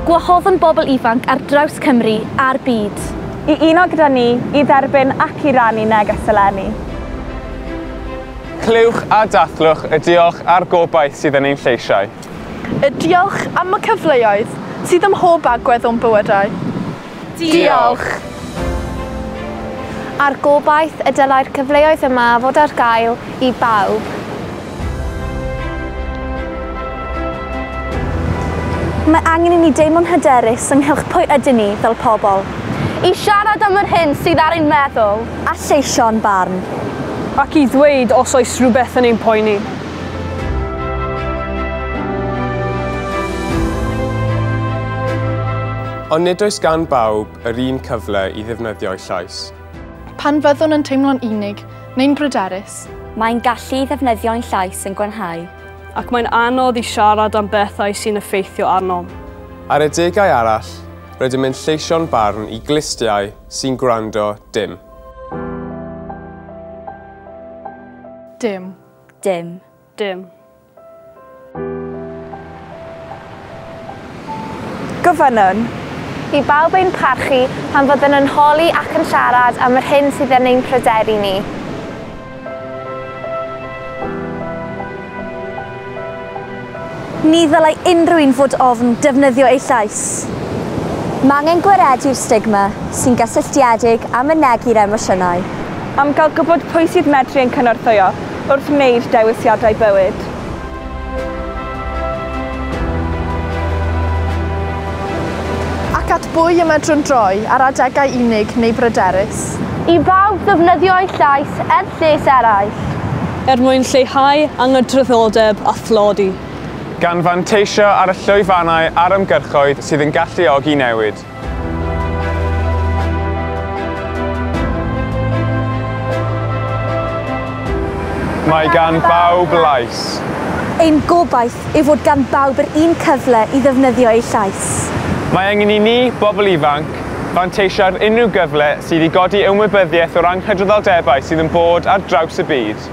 Gwahoddwn bobl ifanc ar draws Cymru a'r byd. I uno gyda ni, i dderbyn ac i rannu neges eleni. Clywch a dathlwch y diolch a'r gobaith sydd yn ein lleisiau. Y diolch am y cyfleoedd sydd ym mhob agwedd o'n bywydau. Diolch! A'r gobaith y dylai'r cyfleoedd yma fod ar gael i bawb. Mae angen i ni deimlo'n hyderus ynghylch pwy ydyn ni fel pobl. I siarad am yr hyn sydd ar ein meddwl. A lleisio'n barn. Ac i ddweud os oes rhywbeth yn ein poeni. Ond nid oes gan bawb yr un cyfle i ddefnyddio'u llais. Pan fyddwn yn teimlo'n unig neu'n bryderus, mae'n gallu ddefnyddio'n llais yn gwanhau. Ac mae'n anodd i siarad am bethau sy'n effeithio arnom. Ar adegau arall, rydym yn lleisio'n barn i glustiau sy'n gwrando dim. Dim. Dim. Dim. Gofynnwn i bawb ein parchu pan fyddwn yn holi ac yn siarad am yr hyn sydd yn ein pryderu ni. Ni ddylai unrhyw un fod ofn defnyddio eu llais. Mae angen gwaredu'r stigma sy'n gysylltiedig â mynegi'r emosiynau. Am gael gwybod pwy sydd medru ein cynorthwyo wrth wneud dewisiadau bywyd. Ac at bwy y medrwn droi ar adegau unig neu bryderus. I bawb ddefnyddio eu llais er lles eraill. Er mwyn lleihau anghydraddoldeb a thlodi. Gan fanteisio ar y llwyfannau a'r ymgyrchoedd sydd yn galluogi newid. Mae gan bawb lais. Ein gobaith yw fod gan bawb yr un cyfle i ddefnyddio eu llais. Mae angen i ni, bobl ifanc, fanteisio ar unrhyw gyfle sydd i godi ymwybyddiaeth o'r anghydraddoldebau sydd yn bod ar draws y byd.